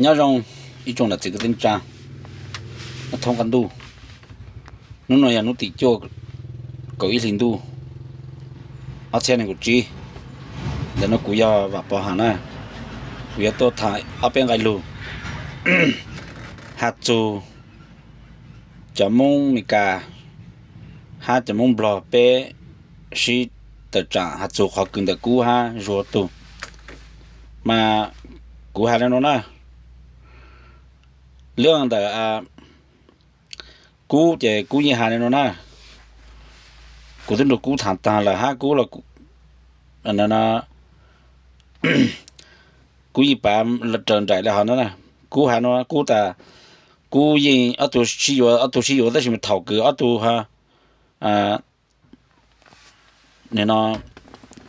Nyob zoo ib tsoom nam txiv kwv tij tsa, nyob thoob qab ntuj. Hnub no yog hnub tim cuaj, kaum ib hlis ntuj, ob txhiab nees nkaum tsib. Ntawm no kuv yog Vam Pov Ham na. Kuv yuav tuaj tham ob peb nqai lug has txug cov Moob Mes Kas hab cov Moob Nplog peb sib tawm tsaam has txug qhov kws ntawm Kub hab Zuag tug. Mas kuv has le nuav na, lub ntawm Kub ces Kub yeej has le nuav na. Kuv twb nrug Kub tham taag lawm hab Kub los, Kub yeej pav raws nraim le hov na. Kub has nuav, Kub tas, Kub yeej ob tug sib yuav, ob tug sib yuav tab sis mas thaum kws ob tug,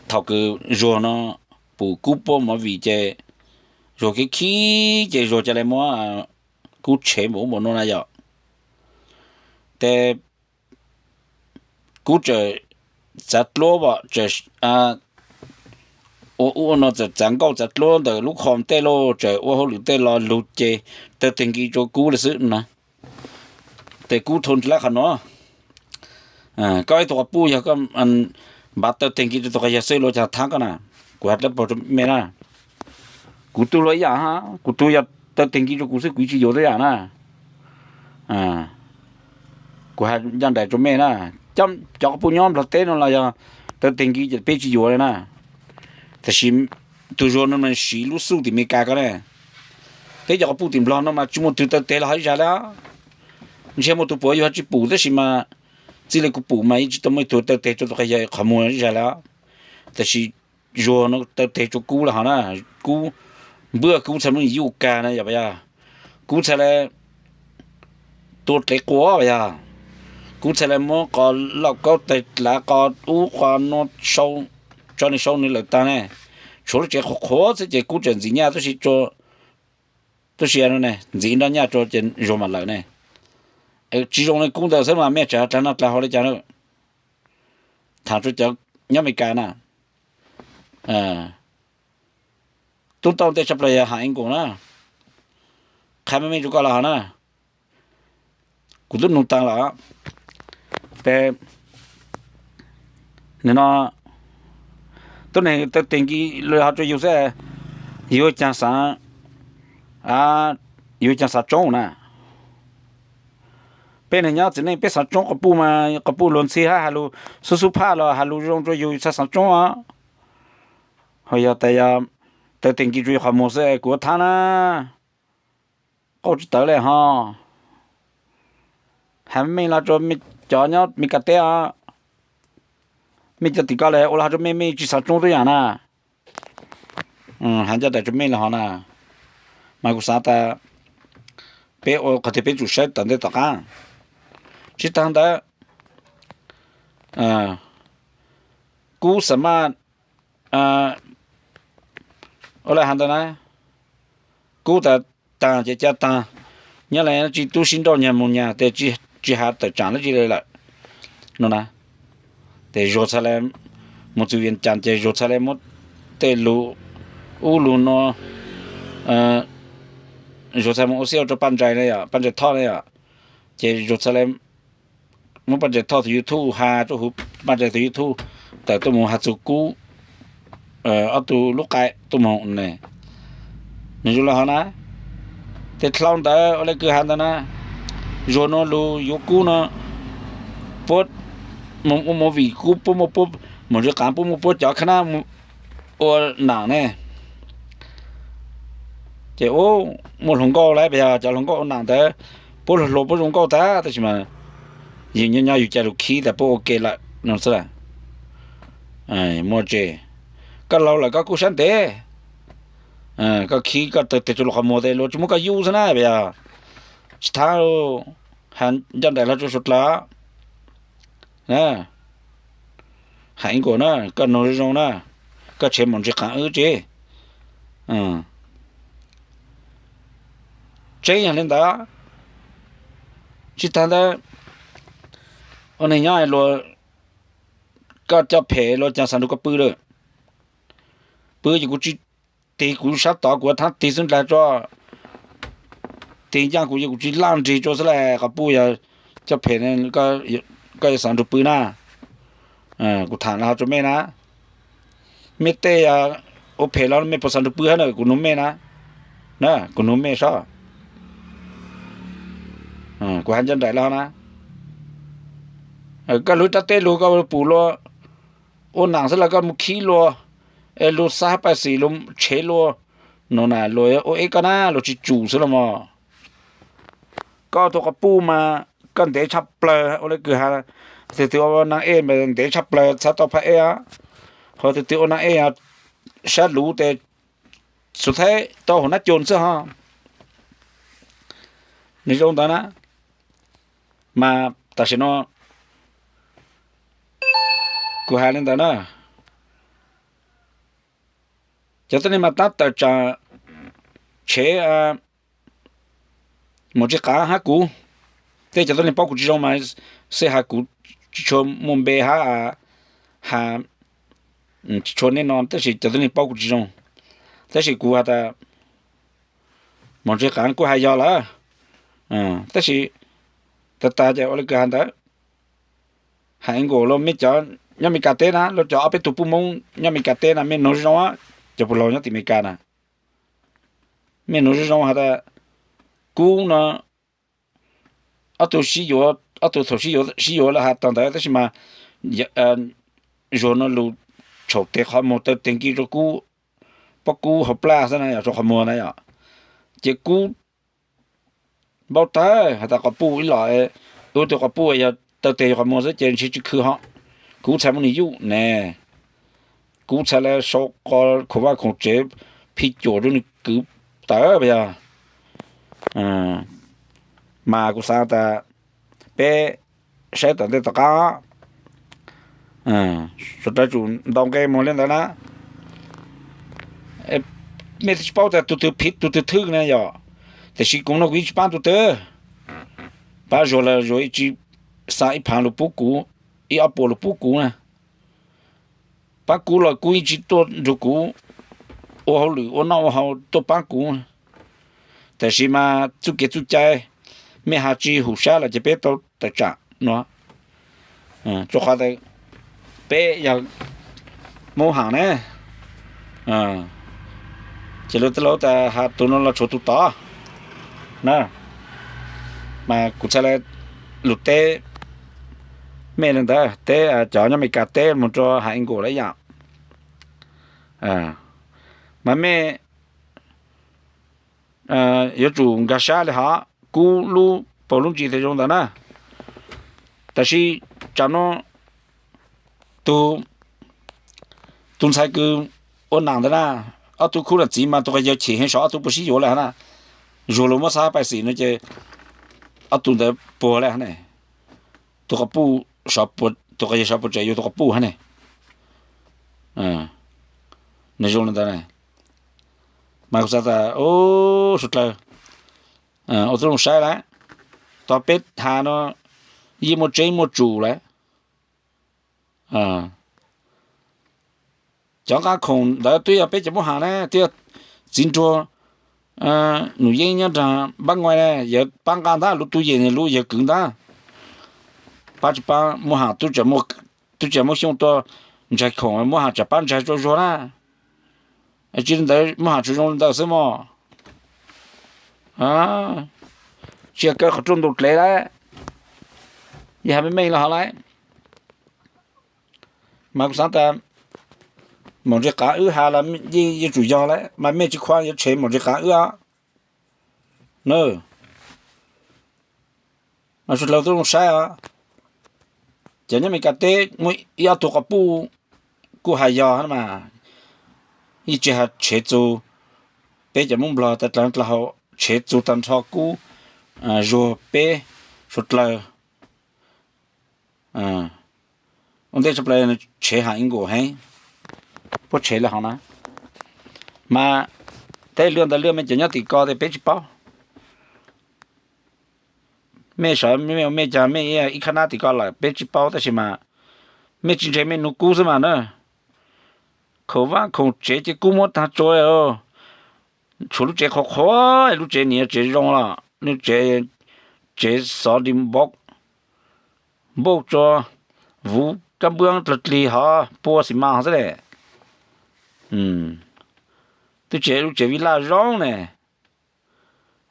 thaum kws Zuag no pum Kub puab movie ces Zuag khib khib ces Zuag ca le muab Kub tshev npaum ub npaum nuav na yom. Ces Kub txawm txav dluab, ua ub ua no txawm txav nkauj txav dluab ntawm lub qhov tej lauj, txawm ua hauj lwm tej los lug ces tawg teg nkis rua Kub le xwb na. Ces Kub thau nrhiav qhov nuav, koj ib tug quas puj yog koj npav tawg teg nkis rua tug quas yawg xwb luag caag thaab koj na. Kuv has dlab paug rua mej na, kuv tug luag ib yaam hab, kuv tug yog tawg teg nkis rua kuv xwb kuv tsi yuav tub yaam na. Kuv has ncaj nraim rua mej na, cov quas puj nyob Nplog teb no los yog tawg teg nkis ces peb tsi yuav le na. Tab sis tug Zuag no mas siv lub xuj tim Mes Kas ko ne. Peb cov quas puj tim Nplog no mas tsi muaj tug tawg teg los hab ib zag le. Ntshe muaj tug puav yug hab tsi pum tab sis mas txij le kuv pum mas yeej tsi tau muaj ib tug tawg teg rua tug quas yawg qhov muag ib zag le. Tab sis Zuag no tawg teg rua Kub le hov na. Kub, npuaj Kub txhad muab yuj kag na yog, Kub txhad le tua dlev quas yog, Kub txhad le muab qos lauj kaub tawg dlav qos ub qos no tso nwg sau nwg lawm taag ne. Tshuav lub tsev qhuav qhuav xwb ces Kub tseem ntxiv nyaj tub si, tub si ntxiv nroj nyaj rua ces Zuag mam lawm ne. Tsi zoo le Kub ntawd xwb mas mej tseem dlaag noj dlaag haus le caag na. Tham rua cov nyob Mes Kas na, tub tau ntej tshaj plaws yog Ham Ib Nkaus na. Qha meej meej rua koj le hov na, kuv tub nug taag lawm. Ces nwg no tuab neeg tawg teg nkis le hov rua yug xwb, yug caag xaav, yug caag xaav tsoob na. Peb neeg nyob txiv neej peb xaav tsoob quas puj mas quas puj luag ntxhi hab has lug xub xub phaj los has lug zoo rua yug txhaj xaav tsoob os. Ho yog tas yog tawg teg nkis rua yug qhov muag xwb kuv ua thaab na, qauj tsi tawv le ho. Has meej los rua cov nyob Mes Kas teb os, mej cov tim ko le ua le hov rua mej, mej tsi xaav tsoob tub yaam na. Has ncaj nraim rua mej le hov na, mas kuv xaav tas peb ua qhov twg peb tsum saib tom ntej tom qaab. Tsi taag ntawd, Kub xaav maj, ua le has ntawd na, Kub tas taag ces ca taag, nyob le tsi tub sib nrauj nyag moog nyag tes tsi has tawm tsaam dlaab tsi le lawm no na. Tes Zuag txhad le moog txug Vias Cas ces Zuag txhad le muab tej lug ub lug no, Zuag txhad moog ua xib rua Paj Ntsais na yom, Paj Ntsais Thoj na yom. Ces Zuag txhad le muab Paj Ntsais Thoj tug YouTube has rua huv, Paj Ntsais tug YouTube tawm tuaj moog has txug Kub ob tug lub qaib tuaj moog ne. Nwg zoo le hov na, tej dlau ntawd ua le kws has ntawd na, Zuag no lug yuav Kub no, puab moog ua movie Kub puab muaj puab, moog ntsis qaav puab muaj puab cov khab nab ua naam ne. Ces muaj hluas nkauj lawm, yog cov hluas nkauj ua naam ntawd, puab hluas hluas puab zoo nkauj tag tab sis mas yug nyob nyob yug ca lug khib tas puab ua ke lawm no xwb. Muaj tsev, koj laug lawm koj kuj sab ntev, koj khib koj tawg teg rua luas qhov muag tes luas tsi muab koj yub xwb na, yog tsi thaab, has ncaj nraim hlo rua suav dlawg. Hais ib nkaus na, koj noog zoo zoo na, koj tshev mus ntsis qaav wb tsi. Tseeb yog li ntawd, tsi taag ntawd, ua neeg nyob luas, koj coj phem luas caag xaav nrug koj pw lawm. Pw ces kuv tsi tig, kuv sab tod kuv thaab tig xwb ndlag tso. tig ncaj kuv ces kuv tsis laj nrig rua xwb las. Quas puj yog coj phem, koj yuav xav nrug pw na? Kuv tham los ho rua mej na. Mej tej yog ua phem los mej puas xav nrug pw hab na? Kuv nug mej na, kuv nug mej sab. Kuv has ncaj nraim los ho na, koj lug rab teb lug koj pum luas, ua naam xwb los koj mus khib luas, es luas xav hab paj xim luas tshev luas, nuav na luas ua eb koj na, luas tsis tsum xwb los mog. Koj tug quas puj mas koj ntev tshaj plawg, ua le kws has, tug twg ua naag ej mas ntev tshaj plawg txhab tau phaj ej, ho tug twg ua naag ej sab luv tes xuv thaib tau huv nab coos xwb ho. Nwg zoo ntawd na, mas tam sim no kuv has le ntawd na, cov tuab neeg mas tab tawm tsaam tshev Maum Ntsis Qaav hab kuv, tej cov tuab neeg paub kuv tsis zoo mas xij has kuv tsis tshua muaj npe hab, has tsis tshua nej no tab sis cov tuab neeg paub kuv tsis zoo. Tab sis kuv has tas Maum Ntsis Qaav kuj has yog lawm, tab sis tag tag ces ua le kws has ntawd, has nkaus luas mej cov nyob Amelikas teb na, luas cov ob peb tug puj Moob nyob Amelikas teb na, mej nug zoo zoo, cov puj laug nyob tim Amelikas na, mej nug zoo zoo has tas Kub no ob tug sib yuav, ob tug thaum sib yuav, sib yuav lawm has tau ntawd tab sis mas Zuag no lug tshaum tes qhov muag taw tes nki rua Kub, pob kub hauv plaj xwb na yom, rua qhov muag na yom. Ces Kub npaub tawg has tas quas puj ib los, wb tug quas puj yog taw tes yog qhov muag xwb ces ntshe tsis khwv ho, kuv txhad muab nwg yuj ne, kuv txhad le sau qo khoom vaj khoom tsev phij cuam rua nwg kwv tawv yog. Mas kuv xaav tas peb saib tom ntej tom qab, suav dlawg tsum ntaus nqe muag le ntawd na. Mej twb tsis paub tas tug twg phiv tug twg thwj na yom, tiam sis kuv no kuv yeej tsis paab tug twg. Paab Zuag lawm Zuag yeej tsis xa ib phaav lug pub kuv, ib ob puas lug pub kuv na. Paab Kub los Kub yeej tsis tuaj nrug kuv ua hauj lwm ua noj ua haus tuaj paab kuv. Tam sim mas txuj kev txuj cai mej has tsis hum sab los ces peb tau tawm tsam no. Rua qhov peb yog Moob Ham ne, ces luag tej laug tas has tug no los tshuav tug tod na. Mas kuv txhad le lug teb mej le ntawd, teb cov nyob Amelikas teb moog rua has English le yom. Mas mej yuav tsum nkag sab le hov, Kub lub paug lub ntsis tas zoo ntawd na. Tab sis tsam no tug ntxhais kws ua nam ntawd na, ob tug khub nam txiv mas tug quas yawg chim heev saib ob tug puas sib yuav le hab na. Zuag lug muab xab pais xim no ces ob tug ntawd puag le hab ne. Tug quas puj, tug quas yawg sov puas tsawv yuav tug quas puj hab ne. Nws zoo le ntawd. Mas kuv xav tas, suav dlawg, ua tub zoo saib lawm, tog peb has no yeej muaj tseeb muaj tsum lawm. Cov nqaj khoom ntawd twb yog peb cov Moob Ham na, twb yog txiv nruag Num Yeeb nyob nraag Npab Nguais na, yawg paab nqaj ntag, lub tub yees lub yawg kwv ntag. Paab tsis paab Moob Ham, tub tsis muaj Xyooj tuaj ntsaig khoom, Moob Ham tseem paab ntsaig rua Zuag na. Tsis li ntawd Moob Ham tsuas zoo li ntawd xwb mog. Tsis yog kaw qhov rooj ntuj dlev lawm, yog has meej meej los hov lawm. Mas kuv xaav tas Maum Ntsis Qaav wb has los yeej yuav tsum yog lawm, mas mej tsis khuam yuav tshev Maum Ntsis Qaav wb os. Mas suav dlawg tub zoo saib os, cov nyob Amelikas teb muaj ib ob tug quas puj kuj has yog mas, yeej tsis has tshev txug peb cov Moob Nplog tas dlaag dlaag hau, tshev txug tag nrho Kub, Zuag, peb, suav dlawg. Ua ntej tshaj plaws tshev has English heev, puab tshev le hov na. Mas tej lwaj ntawd lwaj mej cov nyob tim ko tes peb tsis paub. Mej sawv mej ua mej caag mej ib khab nab tim ko lawm peb tsis paub tab sis mas mej tsis ntseeg mej nug Kub xwb mas na. Khoom vaj khoom tsev ces Kub muab tag tsua, tshuav lub tsev qhuav qhuav, lub tsev niam tsev zoo los nws tsev, tsev xov di npaum, npaum tsuas vuv kab npuab dlog dlig hov pua xis mas xwb ne. Twb tsev lub tsev vij laj zoo ne,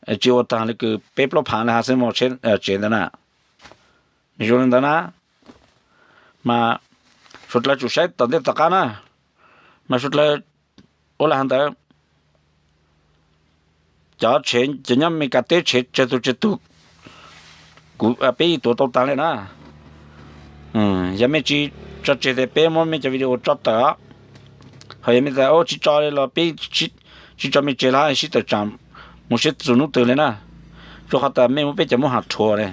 tsis ua tag li kws peb plaub phav li hab xwb mas tsev ntawd na. Nws zoo li ntawd na, mas suav dlawg tsum saib tom ntej tom qab na, mas suav dlawg ua li hais ntawd. Cov tsev, cov nyob Amelikas teb tsev tsawg tug tsawg tug, kuv, peb yeej tuav tau tag li na. Yog mej tsis tso tseg tes peb muab mej cov video tso tawm os. Ho yog mej tas tsis tso li los peb tsis tso mej tseg los sib tawm tsam mus sib txug hnub twg li na. Rua qhov tas mej muab peb cov Moob Ham rhuav li.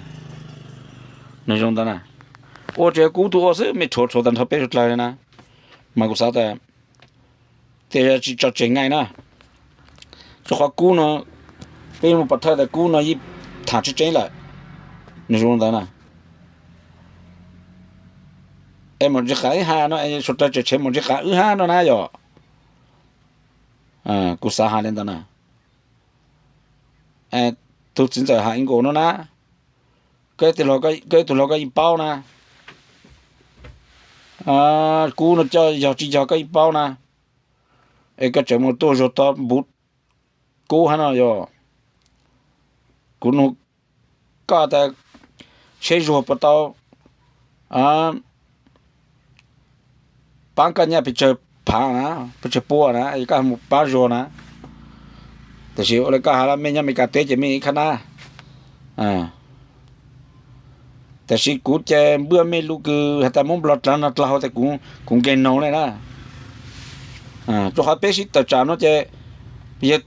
Nws zoo ntawd na. Ua tsuas yog Kub tug ua xwb mej rhuav rhuav tag nrho peb suav dlawg li na. Mas kuv xav tas tej zaum tsis tso tseg nkaij na. Rua qhov Kub no, peb mus pom thawj tas Kub no yeej tham tseeb tseeb lawm. Nws zoo ntawd na. Es mam ntsib qaav wb hab no, suav dlawg tseem tshev mam ntsib qaav wb hab no na yom. Kuv xav has li ntawd na. Tug txiv ntxawm has ib nkaus no na, koj ib tug hluas koj yeej paub na. Kub no coj yog tsis yog koj yeej paub na. Es koj tseem mus tuaj zuag tau npuv Kub hab no yog. Kuv nug koj tas seb zuag puas tau paab koj nyaj pes tsawg phav na, pes tsawg pua na, es koj mus paab zuag na. Tab sis ua li koj has los mej nyob Amelikas teb ces mej ib khab nab. Tab sis kuv ces npuaj mej lug kws has tas Moob Nplog dlaag no dlaag hau tas kuv nkeeg noog le na. Rua qhov peb sib tawm tsaam no ces yog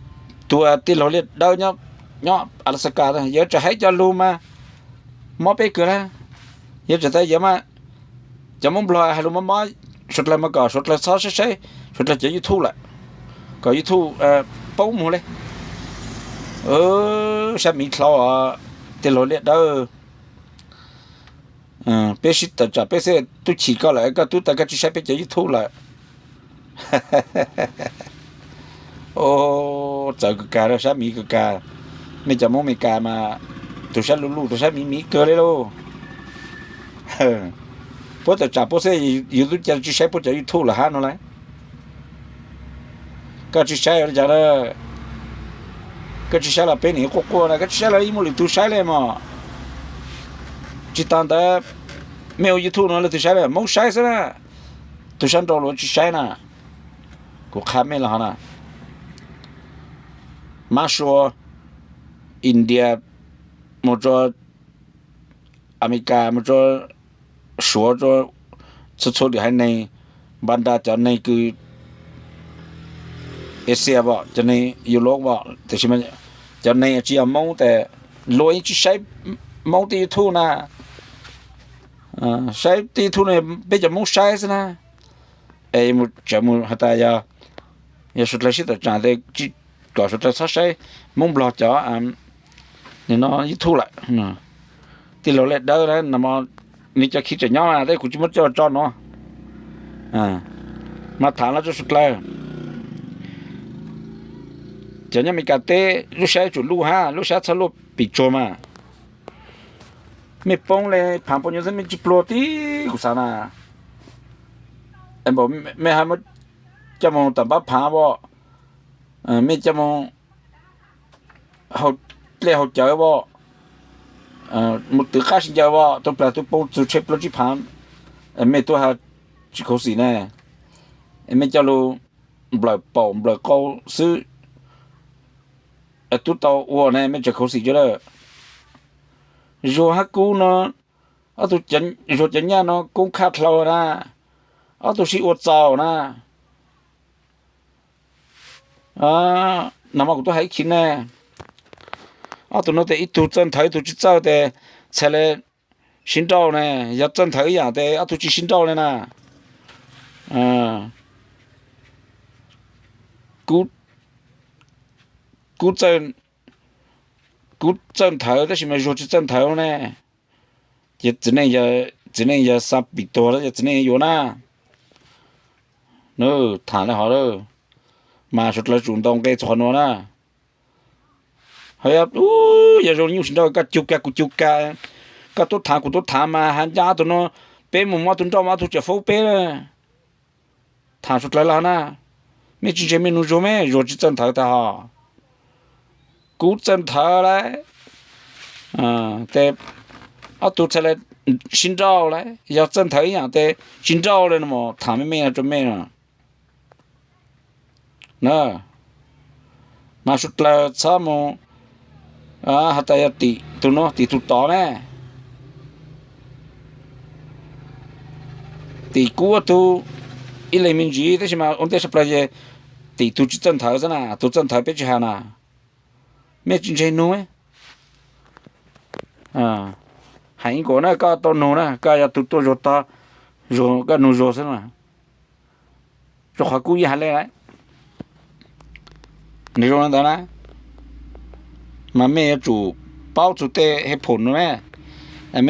tug tij laug Liaj Dawb nyob Alaska, yog tseem hais cov lug mas mob peb kawg na. Yog tseem tas yog mas cov Moob Nplog hais lug mob mob suav dlawg mas kom suav dlawg txhob saib saib suav dlawg cov YouTube lawm, kom YouTube poob moog le. Sab miv dlhau os, tij laug Liaj Dawb. Peb sib tawm tsaam peb xwb tub chim koj lawm, koj tub tas koj tsis saib peb cov YouTube lawm. Txawv kawg kag, sab miv kawg kag. Mej cov Moob Amelikas mas tug sab luj luj tug sab miv miv kawg le lauj. Puab tawm tsaam puab xwb yus tub cas tsis saib puab cov YouTube lawm hab no lauj. Koj tsis saib ua li cas na, koj tsis saib los peb nim quaj quaj na, koj tsis saib los yeej muaj lwm tug saib le mog. Tsis tas ntawd, mej ua YouTube no leej twg saib le, Moob saib xwb na, tug sab nraud luag tsis saib na. Kuv qha mej los hov na, mab sua India mus rua Amelikas mus rua Suav, txhua txhua lwm haiv neeg, npa nra cov neeg kws Asia pom, cov neeg Europe pom, tab sis cov neeg tsis yog Moob tes luag yeej tsis saib Moob tej YouTube na, saib tej YouTube no peb cov Moob saib xwb na. Es tseem mus has tas yog suav dlawg sib tawm tsaam tes kom suav dlawg txhob saib Moob Nplog cov no YouTube lawm. Tij laug Liaj Dawb na, nws cov khib tseem nyob na, tab kuv tsis muab coj tso no. Mas tham los rua suav dlawg, cov nyob Amelikas teb lub sab tsuam luj hab, lub sab txhob luaj pim tsuag mas. Mej poob le phaav puas nyuas xwb mej tsis pluag tib kuv xav na. Mej hab muab coj moog tom npab phaav as, mej coj moog dlej haus cawv as, mus twv qab sib ncaws as, tug plag tug poob txug tsheb plaub tsib phaav, mej tub has tsis khuv xim ne, mej coj lug nplawm paum nplawm qau xwb, tub tau ua ne mej tseem khuv xim cuag lawm. Zuag hab kub no, ob tug, Zuag cov nyaj no koob khaj dlhau na, ob tug sib ua txaus na. Nag hmo kuv tub hais ib khib ne, ob tug no tes ib tug txawj nthawv ib tug tsis txawj tes txhais le sib nrauj ne, yog txawj nthawv ib yaam tes ob tug tsis sib nrauj le na. Kub, kub txawj nthawv tab sis mas Zuag tsis txawj nthawv ne. Ces txiv neej yog xa pim tuag ces txiv neej yuav na. Tham le hov lawm, mas suav dlawg tsum ntaus nqe txug qhov nuav na. Ho yog, yog zoo li nyuj siv nrauj koj cug kag kuv cug kag, koj tub thaav kuv tub thaav mas has ncaj tus no, peb mus muab tus nrauj mas ob tug tseem faub peb. Tham suav dlawg los na, mej tsis ntseeg mej nug Zuag, mej Zuag tsis txawj nthawv tag hos. Kuv txawj nthawv lawm. Ces ob tug txhaj le sib nrauj lawm, yog txawj nthawv ib yaam tes tsis nrauj le no mas tham mej mej rua mej no. Na, mas suav dlawg txhob mus has tas yog tim tus no tim tus tod na. Tim kuv ua tug ib leeg me ntsis tab sis mas ua ntej sab plaws ces tim tus tsis txawj nthawv xwb na, tus txawj nthawv peb tsis has na. Mej tsis ntseeg nug. Hais ib nkaus na koj tau nug na, koj yog tus tuaj Zuag tog, Zuag koj nug Zuag xwb na. Rua qhov kuv yeej has le lawm. Nws zoo li ntawd na, mas mej yuav tsum paub txug tej hej phum no na, mej